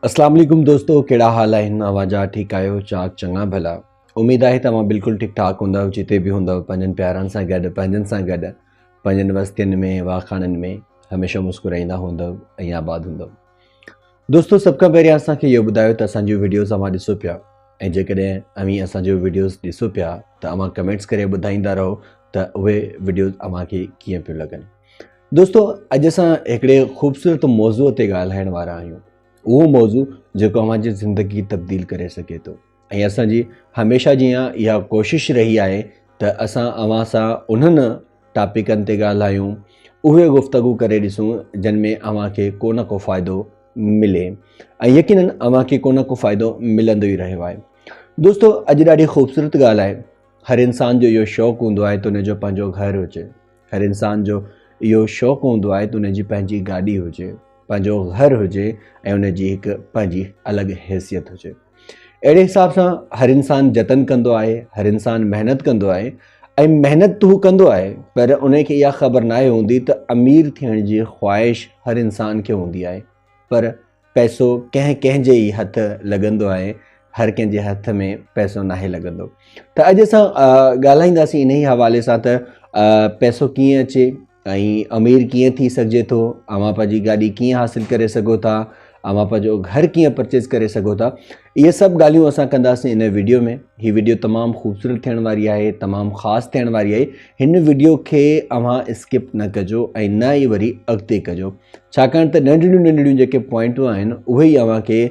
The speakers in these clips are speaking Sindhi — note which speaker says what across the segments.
Speaker 1: اسلام عليڪم دوستو ڪهڙا حال آهن اوهان جا ٺيڪ آهيو چاڪ چڱا ڀلا اميد آهي ته اوهان بلڪل ٺيڪ ٺاڪ هوندؤ جتي به هوندؤ پنهنجن پيارن سان گڏ پنهنجن سان گڏ پنهنجن وستين ۾ واخانن ۾ هميشه مسڪرائيندا هوندؤ ۽ آباد هوندؤ دوستو سڀ کان پهريان اسان کي اهو ٻڌايو ته اسان جون وڊيوز اوهان ڏسو پيا ۽ جيڪڏهن اوهين اسان جون وڊيوز ڏسو پيا ته اوهان ڪمينٽس ڪري ٻڌائيندا رهو ته اهي وڊيوز اوهان کي ڪيئن پيون لڳن دوستو اڄ اسان هڪڙي خوبصورت موضوع تي ڳالهائڻ وارا آهيون اهو موضوع جيڪو اوهان جي زندگي تبديل ڪري سگهي ٿو ۽ اسان جي هميشه جيان اها ڪوشش رهي آهي ته اسان اوهان سان انهن ٽاپڪن تي ڳالهايون اهي گفتگو ڪري ڏسون جن ۾ اوهان کي ڪو نه ڪو فائدو ملي ۽ يقينن اوهان کي ڪو نه ڪو فائدو ملندو ئي رهيو آهي دوستو اڄ ڏاڍي خوبصورت ڳالهه آهي هر انسان جو اهو شوق هوندو آهي ته ان جو پنهنجو گهر هجي هر انسان جو اهو شوق هوندو آهي ته ان جي پنهنجي گاڏي هجي، پنهنجو گهر هجي ۽ ان جي هڪ پنهنجي الڳ حيثيت هجي. اهڙي حساب سان هر انسان جتن ڪندو آهي، هر انسان محنت ڪندو آهي ۽ محنت ته هو ڪندو آهي پر ان کي اها خبر ناهي هوندي ته امير ٿيڻ جي خواهش هر انسان کي هوندي آهي پر پئسو ڪنهن ڪنهن جي ئي هٿ لڳندو آهي هر ڪنهن جي هٿ ۾ پئسو ناهي لڳندو ته اڄ اسان ڳالهائينداسين انهي حوالي سان ته پئسو ڪيئن اچي ۽ امير ڪيئن ٿي سگهجي ٿو اوهان پنهنجي گاڏي ڪيئن حاصل ڪري سگهو ٿا اوهان پنهنجو گهر ڪيئن پرچيز ڪري سگهو ٿا اهي سڀ ڳالهيون اسان ڪنداسين ان ويڊيو ۾ هي ويڊيو تمام خوبصورت ٿيڻ واري آهي تمام خاص ٿيڻ واري آهي هن ويڊيو کي اوهان اسڪپ نه ڪجو ۽ نه ئي وري اڳتي ڪجو ڇاڪاڻ ته ننڍڙيون ننڍڙيون جيڪي پوائنٽون آهن اهي ئي اوهان کي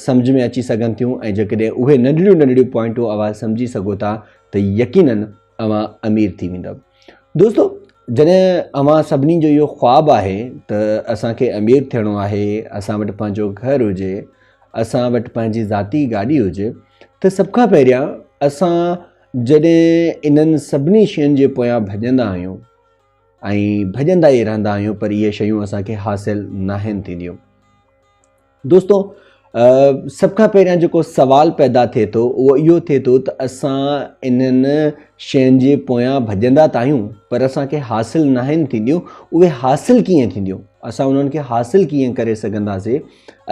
Speaker 1: سمجھ ۾ اچي سگهن ٿيون ۽ جيڪڏهن اهي ننڍڙيون ننڍڙيون پوائنٽون اوهان سمجهي سگهو ٿا ته يقينن اوهان امير ٿي ويندؤ. دوستو جڏهن اوهان سڀني جو اهو خواب آهي ته اسان کي امير ٿيڻو آهي، اسان وٽ پنهنجو گهر هجي، اسان وٽ پنهنجي ذاتي گاڏي هجي ته سڀ کان پهريان اسان جڏهن انهن سڀني شين جي پويان ڀڄندا آهيون ۽ ڀڄندا ئي رهندا آهيون پر اهي شيون اسان کي حاصل ناهن ٿينديون. دوستو سڀ کان پهريان جيڪو سوال پيدا ٿئي ٿو اهو اهو ٿئي ٿو ته اسان انهن شين جي پويان ڀڄندا ته آهيون پر اسان کي حاصل ناهن ٿينديون اهي حاصل ڪيئن ٿينديون اسان انهن کي حاصل ڪيئن ڪري سگهنداسين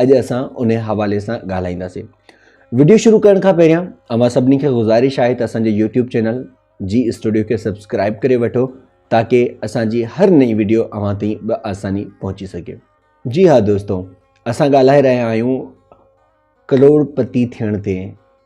Speaker 1: اڄ اسان ان حوالي سان ڳالهائينداسين وڊيو شروع ڪرڻ کان پهريان اوهان سڀني کي گذارش آهي ته اسان جي يوٽيوب چينل جي اسٽوڊيو کي سبسڪرائب ڪري وٺو تاڪه اسان جي هر نئين وڊيو اوهان تائين به آساني پهچي سگهي. جي ها دوستو اسان ڳالهائي رهيا آهيون ڪروڙ پتي ٿيڻ تي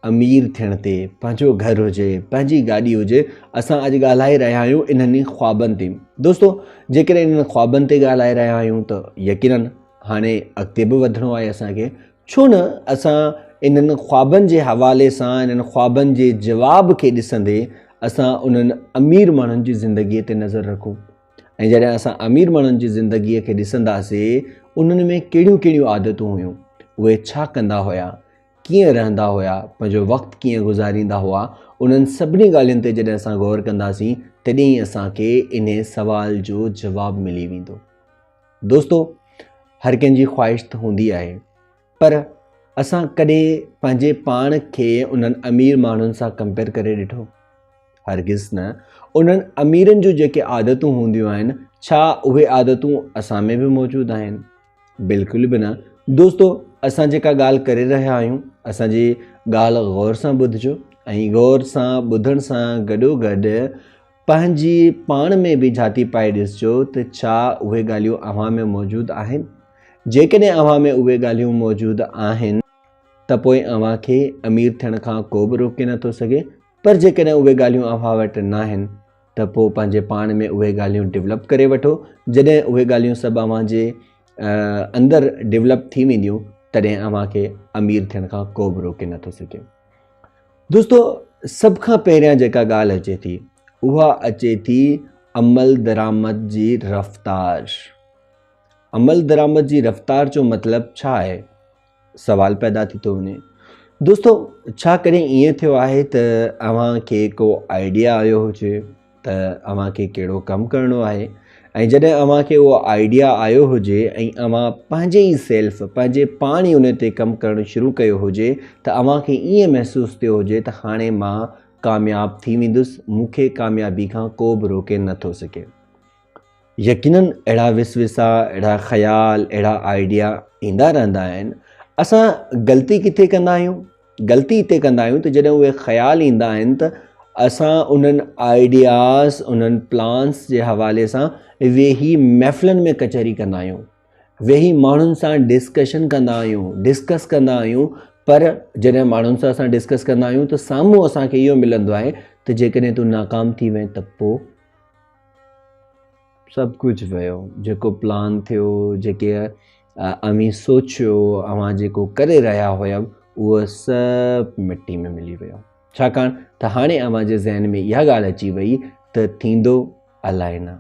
Speaker 1: امير ٿيڻ تي پنهنجو گهر هجي پنهنجي گاڏي هجي اسان اڄ ڳالهائي رهيا آهيون انهن ئي خوابن تي دوستو جيڪڏهن انهن خوابن تي ڳالهائي رهيا آهيون ته يقينن هاڻي اڳتي به وڌڻو آهي اسان کي ڇو نه اسان انهن خوابن جي حوالي سان انهن خوابن جي جواب کي ڏسندي اسان انهن امير ماڻهن جي زندگي تي نظر رکون ۽ جڏهن اسان امير ماڻهن جي زندگي کي ڏسنداسين انهن ۾ ڪهڙيون ڪهڙيون عادتون هيون اهي ڇا ڪندا هيا ڪيئن رهندا هيا پنهنجو وقت ڪيئن گذاريندا هئا انهن سڀني ڳالهين تي جڏهن اسان غور ڪنداسين تڏهن ئي اسان کي انهي سوال جو جواب ملي ويندو دوستو هر ڪنهن جي خواهش ته هوندي آهي پر اسان ڪڏهن پنهنجي پاڻ کي انهن امير ماڻهن سان ڪمپيئر ڪري ڏٺو؟ هرگز نه. انهن اميرن جون جيڪي عادتون هونديون آهن ڇا اهي عادتون اسان ۾ به موجود آهن؟ بلڪل به نه. دوستو اسان جيڪا ڳالهه ڪري رهيا آهيون اسان جي ڳالهه غور سان ٻڌجو ۽ غور سان ٻڌڻ سان گڏو گڏ پنهنجي پاڻ ۾ به جھاتي پائي ڏسجو ته ڇا اهي ڳالهيون اوهان ۾ موجود آهن؟ جيڪڏهن اوهان ۾ اهي ڳالهيون موجود آهن ته پوء اوهان کي امير ٿيڻ کان ڪو به روڪي نٿو سگهي پر جيڪڏهن اهي ڳالهيون اوهان وٽ ناهن ته پوء پنهنجي پاڻ ۾ اهي ڳالهيون ڊولپ ڪري وٺو جڏهن اهي ڳالهيون سڀ اوهان جي اندر ڊولپ ٿي وينديون تڏهن اوهان کي امير ٿيڻ کان ڪو به روڪي نٿو سگهي. دوستو سڀ کان پهريان جيڪا ڳالهه اچي ٿي اها اچي ٿي عمل درآمد جي رفتار. عمل درآمد جي رفتار جو مطلب ڇا آهي؟ سوال پيدا ٿي ٿو وڃي. دوستو ڇا ڪڏهن ائين ٿيو آهي ته اوهان کي ڪو آئيڊيا آيو هجي ته اوهان کي ڪهڙو ڪم ڪرڻو آهي ۽ جڏهن اوهان کي اهو آئيڊيا آيو هجي ۽ اوهان پنهنجي ئي سيلف پنهنجي پاڻ ئي ان تي ڪم ڪرڻ شروع ڪيو هجي ته اوهان کي ائين محسوس ٿيو هجي ته هاڻي مان ڪامياب ٿي ويندس مون کي ڪاميابي کان ڪو به روڪي نه ٿو سگهي. يقينن اهڙا وسوسا، اهڙا خيال، اهڙا آئيڊيا ايندا رهندا آهن. اسان غلطي ڪٿي ڪندا آهيون؟ غلطي اتي ڪندا آهيون ته جڏهن اهي خيال ايندا آهن ته اسان انهن آئيڊياز، انهن پلانس جي حوالي سان ويهي محفلن ۾ ڪچهري ڪندا آهيون، ويهي ماڻهن سان ڊسڪشن ڪندا آهيون، ڊسڪس ڪندا آهيون، پر جڏهن ماڻهن سان اسان ڊسڪس ڪندا آهيون ته سامهون اسان کي اهو ملندو آهي ته جيڪڏهن تون ناڪام ٿي وئين ته پوء سڀ ڪجهه ويو، جيڪو پلان ٿيو، جيڪي اوهين سوچيو، اوهان جيڪو ڪري رهيا هيا اهو سڀ مٽي ۾ ملي ويو. ڇاڪاڻ ته هاڻي اوهان جي ذهن ۾ اها ڳالهه اچي وئي ته ٿيندو الائي نه.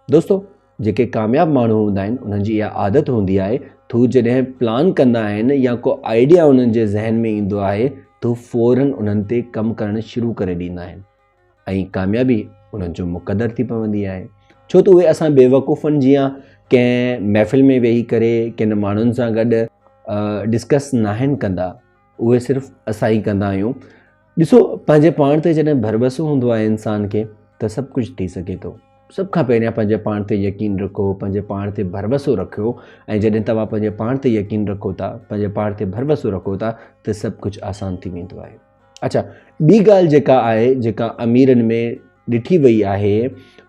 Speaker 1: دوستو جيڪي ڪامياب ماڻهو هوندا آهن انهن جي اها عادت هوندي آهي ته هو جڏهن پلان ڪندا آهن يا ڪو آئيڊيا انهن جي ذهن ۾ ايندو آهي ته هو فورن انهن تي ڪم ڪرڻ شروع ڪري ڏيندا آهن. ۽ ڪاميابي انهن جو مقدر ٿي پوندي آهي ڇو ته اهي اسان بيوقوفن جيان ڪنهن محفل ۾ ويهي ڪري ڪن ماڻهن سان گڏ ڊسڪس ناهن ڪندا اهي صرف اسان ئي ڪندا آهيون. ڏسو پنهنجي پاڻ تي جڏهن ڀروسو هوندو آهي انسان کي ته سڀ ڪجهه ٿي سگهي ٿو. سڀ کان پهريان پنهنجي پاڻ تي يقين رکو، پنهنجي پاڻ تي ڀروسو رکيو ۽ جڏهن توهان پنهنجي پاڻ تي يقين رکو ٿا، پنهنجي پاڻ تي ڀروسو رکو ٿا ته سڀ ڪجهه آسان ٿي ويندو آهي. اڇا ٻي ڳالهه جيڪا آهي جيڪا اميرن ۾ ڏٺي وئي آهي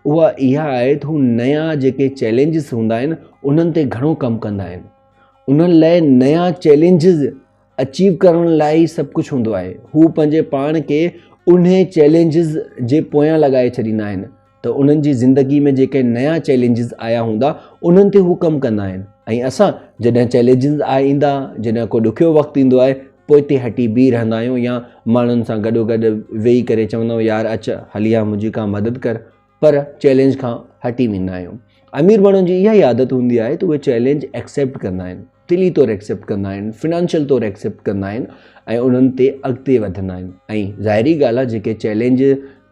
Speaker 1: اها اها آهي ته هو نيا جيڪي چئلينجز هوندا آهن انهن تي گهڻو ڪم ڪندا آهن. انهن لاء نيا چئلينجز اچيو ڪرڻ لاء ئي سڀ ڪجهه هوندو آهي. هو پنهنجي پاڻ کي انهي چئلينجز جي پويان لڳائي ڇڏيندا آهن. ته انهن جي زندگي ۾ جيڪي نيا چئلينجز آيا هوندا انهن تي هو ڪم ڪندا آهن ۽ اسان جڏهن چئلينجز ايندا جڏهن ڪو ڏکيو وقت ايندو آهي پوئتي هٽي بيهي رهندا آهيون يا ماڻهن سان گڏو گڏ ويهي ڪري چوندا آهيون يار اچ هلي آ منهنجي ڪا مدد ڪر پر چئلينج کان هٽي ويندا آهيون. امير ماڻهن جي اها ئي عادت هوندي آهي ته اهي چئلينج ايڪسيپٽ ڪندا آهن. دلي طور ايڪسيپٽ ڪندا آهن، فنانشل طور ايڪسيپٽ ڪندا آهن ۽ انهن تي اڳتي وڌندا آهن ۽ ظاهري ڳالهه آهي جيڪي چئلينج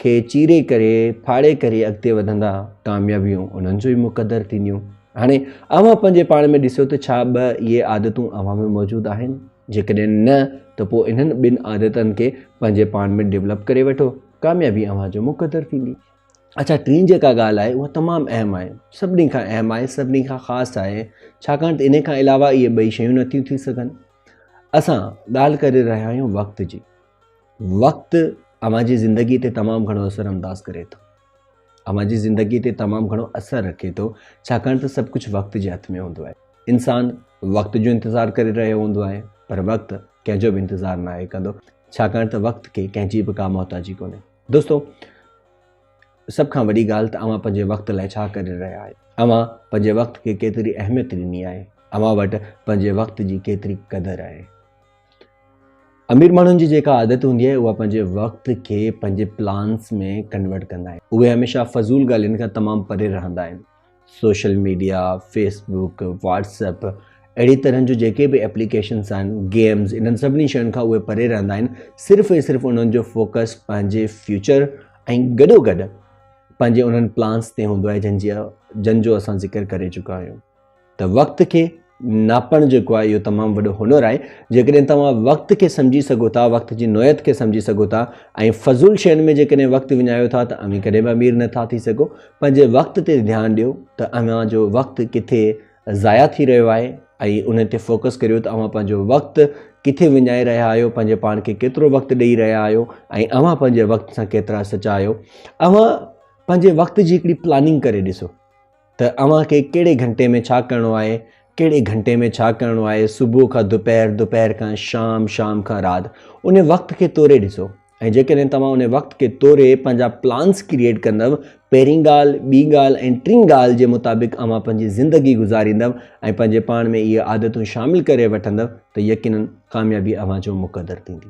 Speaker 1: کي چيري ڪري ڦاڙي ڪري اڳتي وڌندا ڪاميابيون انهن جو ئي مقدر ٿينديون. هاڻي اوهان پنهنجي پاڻ ۾ ڏسو ته ڇا ٻه اهي عادتون اوهان ۾ موجود آهن؟ جيڪڏهن نه ته پوء انهن ٻن عادتن کي پنهنجي پاڻ ۾ ڊولپ ڪري وٺو، ڪاميابي اوهان جو مقدر ٿيندي. اڇا ٽين جيڪا ڳالهه آهي اها تمام اهم آهي، سڀني کان اهم آهي، سڀني کان خاص آهي، ڇاڪاڻ ته انهي کان علاوه اهي ٻئي شيون نٿيون ٿي سگهن. اسان ڳالهه ڪري رهيا آهيون وقت جي. وقت اوهان جي زندگي تي تمام گهڻو اثر انداز ڪري ٿو. اوهان جي زندگي تي تمام گهڻو اثر رکي ٿو، ڇاڪاڻ ته سڀ ڪجهه وقت جي هٿ ۾ هوندو آهي. انسان وقت جو انتظار ڪري رهيو هوندو آهي، پر وقت ڪنهن جو به انتظار ناهي ڪندو، ڇاڪاڻ ته وقت کي ڪنهن جي به ڪا محتاجي ڪونهي. دوستو سڀ کان وڏي ڳالهه ته اوهان پنهنجي وقت لاء ڇا ڪري رهيا آهيو؟ اوهان پنهنجي وقت کي ڪيتري اهميت ڏني آهي؟ اوهان وٽ پنهنجي وقت جي ڪيتري قدر آهي؟ امير ماڻهن جي جيڪا عادت هوندي آهي اها پنهنجي وقت کي پنهنجي پلانس ۾ ڪنورٽ ڪندا آهن. اهي هميشه فضول ڳالهين کان تمام پري رهندا آهن. Social media, Facebook, WhatsApp اهڙي طرح جون جيڪي به ايپليڪيشنس آهن، گيمز انهن سڀني شين کان اهي پري رهندا آهن. صرف ۽ صرف انهن جو فوڪس پنهنجي فيوچر ۽ گڏو گڏ پنهنجي انهن پلانس تي هوندو آهي جن جي جن جو اسان ذڪر ڪري چڪا آهيون. ته وقت کي ناپڻ جيڪو آهي اهو تمام وڏو هنر آهي. جيڪڏهن توهان وقت کي سمجهي سگهو ٿا، وقت جي نوعيت کي سمجهي سگهو ٿا ۽ فضول شين ۾ جيڪڏهن وقت وڃايو ٿا ته اوهين ڪڏهن به امير نه ٿا ٿي سگهو. پنهنجي وقت تي ڌيان ڏيو ته اوهان جو وقت ڪٿي ضايع ٿي رهيو آهي ۽ ان تي فوڪس ڪريو ته اوهان پنهنجو وقت ڪٿي وڃائي رهيا آهيو، پنهنجي پاڻ کي ڪيترو وقت ڏئي رهيا آهيو ۽ اوهان پنهنجي وقت سان ڪيترا سچا آهيو. اوهان پنهنجي وقت جي هڪڙي پلاننگ ڪري ڏسو. ته اوهان کي ڪهڙي گهنٽي ۾ ڇا ڪرڻو آهي، ڪهڙي گهنٽي ۾ ڇا ڪرڻو آهي، صبح کان دوپهر، دوپهر کان شام، شام کان رات، ان وقت کي توري ڏسو ۽ جيڪڏهن توهان ان وقت کي توري پنهنجا پلانس ڪريئيٽ ڪندؤ، پهرين ڳالهه، ٻي ڳالهه ۽ ٽين ڳالهه جي مطابق اوهان پنهنجي زندگي گذاريندؤ ۽ پنهنجي پاڻ ۾ اهي عادتون شامل ڪري وٺندؤ ته يقينن ڪاميابي اوهان جو مقدر ٿيندي.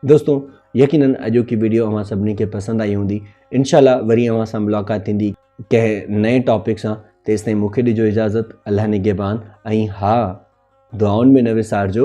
Speaker 1: دوستو يقينن اڄوڪي وڊيو اوهان سڀني کي پسند آئي هوندي. انشاء الله وري اوهان سان ملاقات ٿيندي. ڪنهن نئين ٽاپڪ سان تيستائين مون کي ڏجو اجازت الله نگهبان ۽ ها دعائن ۾ نه وسارجو.